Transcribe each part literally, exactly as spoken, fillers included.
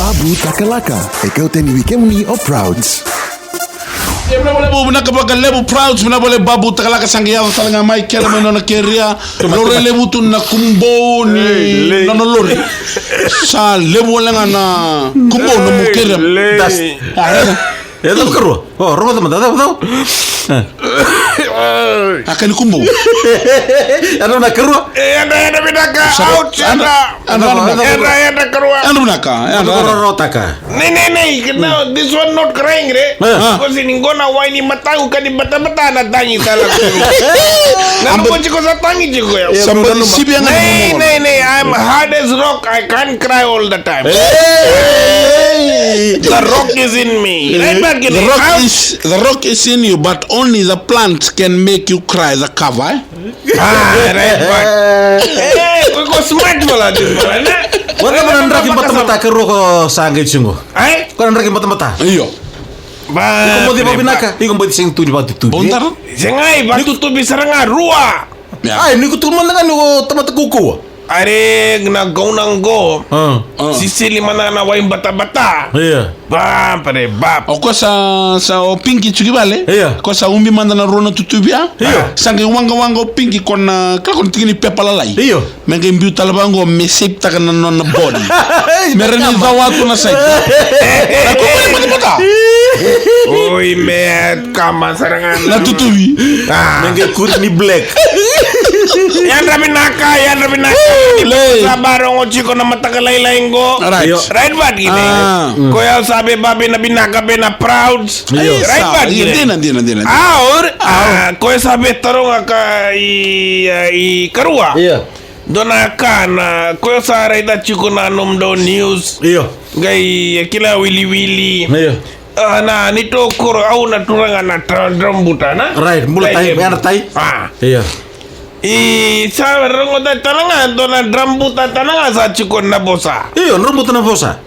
Babu Takalaka, e kauta yani vei kemuni o Prouds. E vinaka vakalevu, vinaka vakalevu Prouds, vinaka vakalevu Babu Takalaka, sa qai yaco tale ga mai kele mai nona keria. Lori levu tu na kubou ni nona lori. Sa levu wale ga na kubou na mu keria. Das. E cava karua? O, rogoca mada, cava, cava? A ka ni kubou. Yadra na karua? E, yadra, yadra vinaka. Ouch, yadra. Yadra, yadra karua. Yadra vinaka, yadra. Rorotaka. Nei, nei, nei, no, this one not crying, re. Ko si ni qo na wai ni mataqu ka ni batabata na tagi tala. Na ko tiko sa tagi tiko ya. Somebody sibi anga. Nei, nei, nei, I'm hard as rock. I can't cry all the time. The rock is in me. Right back in the rock is, the rock is in you, but only the plant can make you cry, the cover, eh? Ah, right back. Eh, ko smart wala di wala na. Wala mana draki batabata karua ko sa qai tiko. Ai? Ko na draki batabata. Io. Ba. Iko mo di vavinaka, iko mo di sega tu ni vatutubi. Bondara? Sega i vatutubi sara ga rua. Ai, ni ko tu mada ga ni ko tamata kaukauwa. Are na gauna qo. Sisili mada ga na wai batabata. Ia. Ba, pare, ba. O ko sa, sa o Pinki tiko i vale. Ia. Ko sa ubi mada na rua na tutubi ya. Ia. Sa qai waqawaqa o Pinki ko na, kila ko na tiki ni pepa lalai. Ia. Me qai biu tale vaqo me shape taka na nona body. Me ra ni cawa tu na side. Na ko mai batabata. Oi, me kama sara ga na tutubi. Me qai kuri ni black. Yadra vinaka, yadra vinaka. Sa barogo tiko na mataka lailai qo. Right. Right, but ine. Ko yau sa vei babi na vinaka vei na Prouds. Right, but ine. Dina, dina, dina. Aur, ko yau sa vei taroga ka i, i karua. Dua na ka na, ko yau sa raita tiko na nomudou news. Io. Qai, e kila wiliwili. Io. A, na, ni tokoro au na turaga na dra-, drambuta, na? Right, bula tai, me ana tai. A. Io. I sa rogo ta tana ga, dua na drambuta tana ga sa tiko na vosa. Io, drambuta na vosa.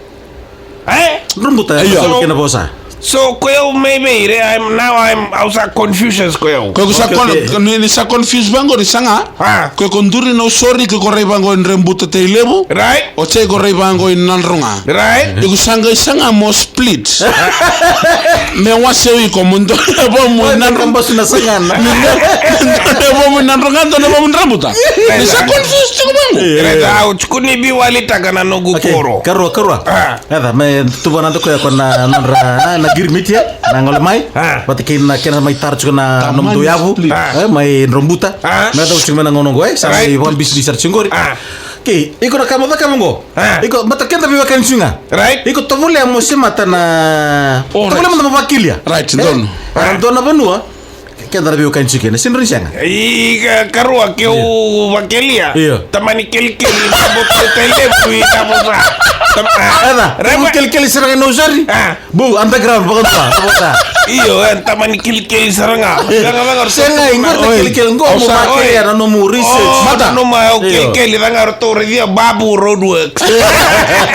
E? Drambuta, io. Sa kena vosa. So, ko yau mai vei re, I'm, now I'm, au sa confucius ko yau. Ko yau sa con-, ni, ni sa confuse vaqo ni sa ga. A. Ko yau ko duri na usori, ko yau ko rai vaqo i Drebuta Tailevu. Right. O cei ko rai vaqo i Nadroga. Right. Iko sa qai saga mo split. Me wase o iko mo dua na vamu i Nadroga. Mo dua na vamu i Nadroga, dua na vamu i Drebuta. Ni sa confuse tiko vaqo. Right, au tiko ni viwalitaka na noqu koro. Karua, karua. A. Eda, me tuva na dokoya ko na nodra, na, na girimiti, na gole mai. A. Vata kei na kena mai taro tiko na nomudou yavu. A. E, mai Drebuta. A. Me da tiko mai na gauna qo, e, sa mai vakabisibisi sara tiko qori. A. Kei, iko na ka mo cakava qo. A. Iko, mata keda veiwekani tiko ga. Right. Iko tovolea mo semata na, tovolea mada mo vakilia. Right, donu. A. Dua na vanua. Keda na veiwekani tiko kina, sega ni sega. I ka-, karua keu vakelia. Io. Tamani kelikeli, na boto tailevu i na vosa. Tam-, a. Eda, raibu kelikeli sara ga na usari. A. Bu, underground, vakadua, vakadua. Io, e, tamani kelikeli sara ga. Sega, i qori na kelikeli, qo mo vakelia na nomu research. Mata. Numa o kelikeli, caka ratou raicia Babu Roadworks.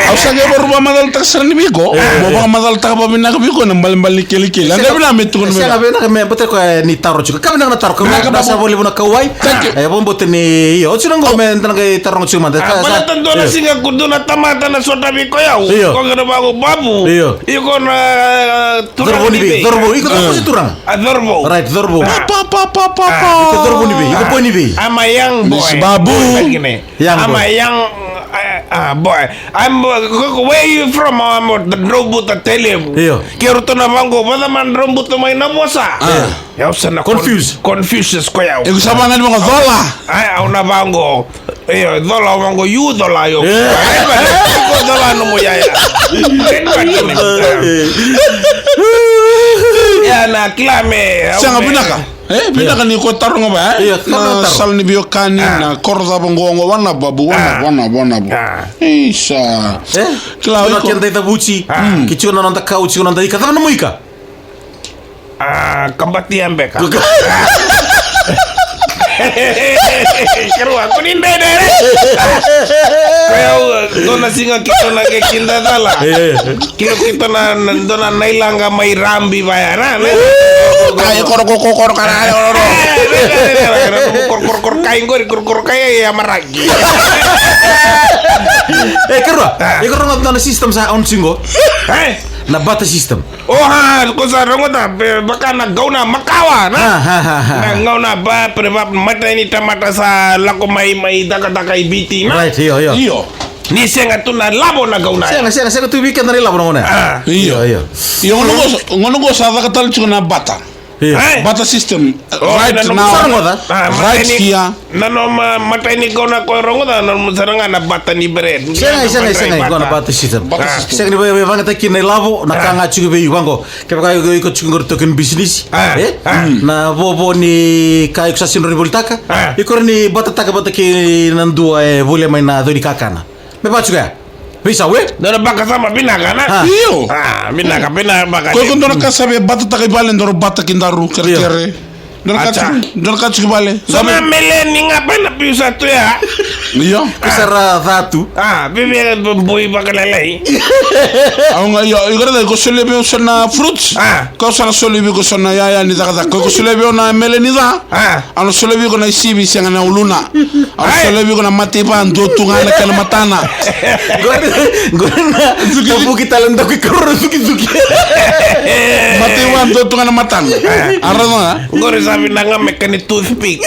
Au sa qai varu vakamacalataka sara ni vei iko. Mo vakamacalataka vakavinaka vei iko na balebale ni kelikeli. Eda vinaka me tukuna me. Sega vinaka me, bata ko ni taro tiko. Ka vinaka na taro, ka vinaka na sa voli vuna kauwai. Thank you. E, vabota ni, io, o tiko qo me da na qai taroga tiko mada. A, baleta dua na siga ko dua na tamata na sota vei ko yau. Io. Ko qai na vaqo Babu. Io. Iko na, a, turaga ni vei. Corvo, iko corvo se turaga. A, corvo. Right, corvo. Pa, pa, pa, pa, pa. Iko corvo ni vei, iko boy ni vei. I'm a young boy. Babu. Young boy. I'm a young, uh, uh, boy. I'm, uh, where are you from? I'm, uh, the Drebuta Tailevu. Io. Kei ratou na vaqo, vata ma Drebuta mai na vosa. A. Yau sa na confuse. Confucius ko yau. Iko sa vaqo ni vaqo cola. Ai, au na vaqo. Io, cola au vaqo, you cola, io. Iko cola nomu yaya. Ya na kila me. Sega vinaka. E, vinaka ni ko taroga va, e? Io, na sala ni veiwekani, na koro cava qo, qo, vana Babu, vana, vana, vana Babu. Isa. E? Kila iko. Keda icavuti, ki tiko na noda kau, tiko na noda ika, cava nomu ika? A, kabatia beka. Ka-, Karua, ko ni dede re. Ko yau, dua na siga keitou na qai kidacala. Keitou, keitou na, na, dua na nailaqa mai Rabi vaya, na, na. Kai koro, koro, koro, koro, koro, koro. Koro, koro, koro, kai qori, koro, koro, kai, e, amaraki. E, Karua, e, Karua, na system sa on siga. E? Na barter system. O, ha, ko sa rogoca, pe, vaka na gauna makawa, na? Ha, ha, ha, ha. Na gauna ba, pre, ba, matai ni tamata sa lako mai, mai cakacaka i Viti, na? Right, io, io. Io. Ni sega tu na lavo na gauna. Sega, sega, sega tu vei keda na ilavo na gauna. A. Io. Io, io. Io, gauna qo, gauna qo sa caka tale tiko na barter. Io. E? Barter system. O, right now. Sa rogoca. A, right here. Na nomu, a, matai ni gauna ko rogoca, na nomu sara ga na barter ni bread. Sega, sega, sega, qo na barter system. Barter system. Sega ni vei, vei, vakayagataki na ilavo, na ka ga tiko vei iko qo. Kevaka iko, iko tiko qori token bisinisi. A, e? A. Na vovo ni ka iko sa sega ni volitaka. A. Iko rawa ni barter-taka vata kei na dua e volia mai na cau ni kakana. Me vaka tiko ya. Veisau, e? Dua na vakasama vinaka, na? A. Io. A, vinaka, vinaka, vinaka. Ko iko dua na ka sa via barter-taka i vale, dua na barter ki daru, kerekere. Io. Dua na ka tiko, dua na ka tiko i vale. So na meleni ga bai na piusa tu ya. Io. Ko sa ra ca tu. A, veve boi vakalailai. Au ga, io, iko raica, iko solia vei au so na fruits. A. Kau sa na solia vei iko so na yaya ni cakacaka. Ko iko solia vei au na meleni ca. A. Au na solia vei iko na isivi sega na uluna. Au na solia vei iko na mataiva dua tu ga na kena matana. Qori, qori na, na vuki tale na daku i Karua na cukicuki. Mataiva dua tu ga na matana. A, raica ga. Qori sa vinaka me kani toothpick.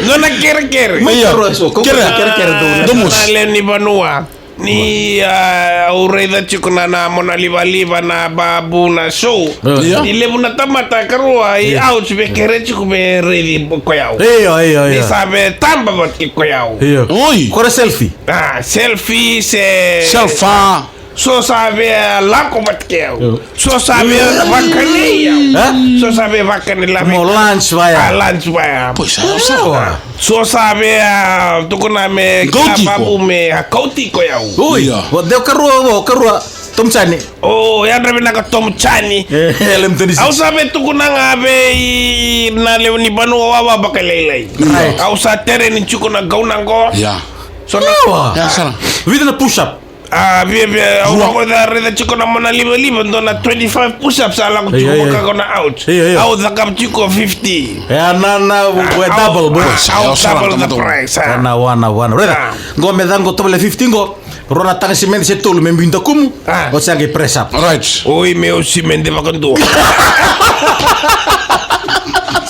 Qo na kerekere. Io. Kerekere. Domus. Na lewe ni vanua. Ni, a, au raica tiko na, na monalivaliva, na babu, na show. Io. Ni levu na tamata, Karua, i out, via kere tiko me raici ko yau. Io, io, io. Ni sa via taba vata kei ko yau. Io. Oi. Ko ra selfie? A, selfie se. Selfa. So sa via lako vata kei au. Io. So sa via vakani au. E? So sa via vakani lave. Mo lunch vaya. A, lunch vaya. Pois, sa, sa. Io. So sa via, a, tukuna me kila babu me a kauti ko yau. Oi. Io. Vo, de o Karua, o Karua, Tom Chani. O, yadra vinaka Tom Chani. E, e, lem tani. Au sa via tukuna ga vei na lewe ni vanua wawa vakalailai. Right. Au sa tereni tiko na gauna qo. Io. So na. Io. Io, sa ra. Vica na push up. A, via, via, au raica tiko na monalivaliva, dua na twenty-five push-ups, a lako tiko vaka ko na out. Io, io. Au cakava tiko fifty. E, na, na, we double, boy. Au double the price, a. Na, wana, wana. Raica. Qo me ca qo tovolea fifty qo. Rua na taga simede se tolu me biu dakumu. A. O sa qai press up. Right. Oi, meu simede vakadua.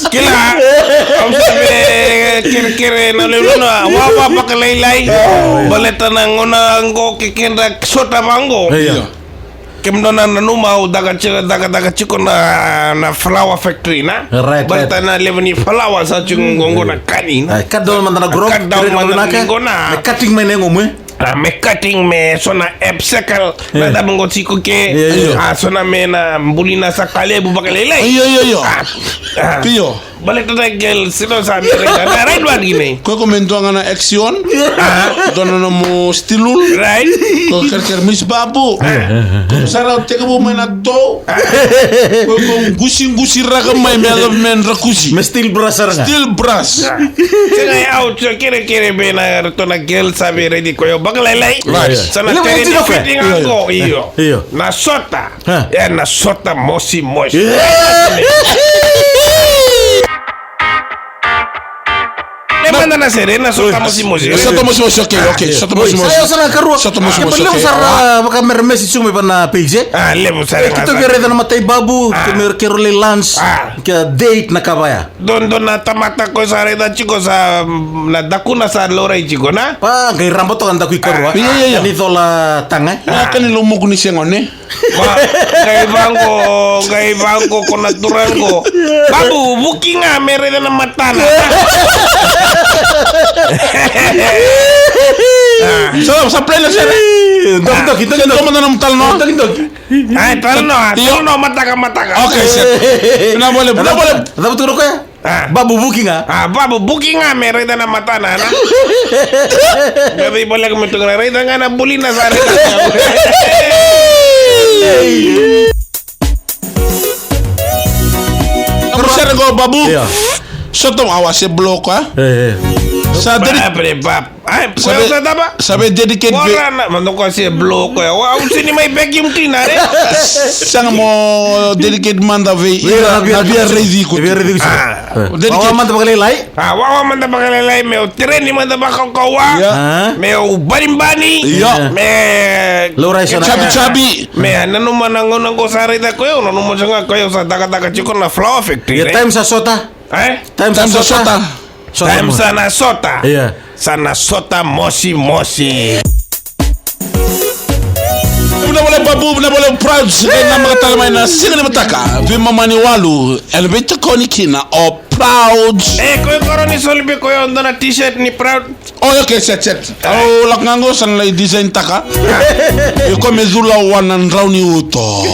Kila, au sa via kerekere na lewe ni vanua wawa vakalailai. Baleta na gauna qo ke kedra sota vaqo. Io. Kemudou na nanuma au caka tiko, caka, caka tiko na, na flour factory, na? Right, right. Baleta na levu ni flour sa tiko qo, qo na kani, na? Ai, cut down mada na grog, cut down mada na vinaka. Me cutting mai na yagomu, e? A, me cutting me so na upcycle, na cava qo tiko ke. Io, io. A, so na me na bulina sa ka levu vakalailai. Io, io, io. A, a. Pio. Baleta na girl, sino sa me raica. Na right one kina. Ko iko me dua ga na action. A. Dua na nomu stilul. Right. Ko kerekere Miss Babu. A. Ko sa rau tekivu mai na tou. A. Ko iko gusi, gusi raka mai me yaco me drakusi. Me steel brush sara ga. Steel brush. A. Sega, au sa kerekere me na ratou na girl sa me raici koya vakalailai. Right. Sa na training fitting qo, io. Io. Na sota. Ha. E na sota mosimosi. E mada na sere, na sota mosimosi. E sota mosimosi, okay, okay. Sota mosimosi. Sa, sa na karua. Sota mosimosi, okay. Sa ra vakameremesi tiko mai vana page. A, levu sara. Keitou via raica na mataivalu, keimami kerea lai lunch, ke date na ka vaya. Dodonu na tamata ko sa raica tiko sa, mm, na dakuna sa laurai tiko na. Pa, qai raba toka na daku i karua. Io, io, io. Ni cola taga. A, ka ni lomamu ni se gone. Ma, qai vaqo, qai vaqo ko na turaga qo. Babu, vuki ga me raica na matana. Sa, sa play na sere. Dokidoki, dokidoki. Sa dokidoki na matana, no? Dokidoki. Ai, talanoa, io. Talanoa mataka, mataka. Okay, set. Na vole, na vole. Cava tu na koya? A. Babu, vuki ga. A, babu, vuki ga me raica na matana, na. Qai veivoleka me tukuna, raica ga na bulina sa raica. Hey. Hey. Sa Go, Babu. Ia. Sota, awa, se blow koya. E, e. Sa dedi- Babre, bab. Ai, koya sa taba? Sa vei dedicate vei- Ora na, ma dou koya se blow koya. Wa, au sini mai vacuum cleaner, e? Sega, mo dedicate mada vei ira na via raici iko. Via raici iko. Ah. Dedicate. Wawa mada vakalailai. Ah, wawa mada vakalailai, meu treni mada vakaukaua. Ia. Ah. Meu banibani. Ia. Me laurai sara. Chabi, chabi. Me nanuma na gauna qo sa raica koya, nanuma sara ga koya sa takataka tiko na flower factory. Ia, time sa sota. Eh? Time sa sota. Time sa na sota. Ia. Sa na sota mosimosi. Vinaka vakalevu Babu, vinaka vakalevu Proud. Sa qai namaka tale mai na siga ni mataka. Veimama ni walu, ena veitokoni kina o Proud. E, koya qori ni soli vei koya o dua na t-shirt ni Proud. O, okay, set, set. Au lako ga qo sa na lai design taka. Iko me cula vua na drau ni uto.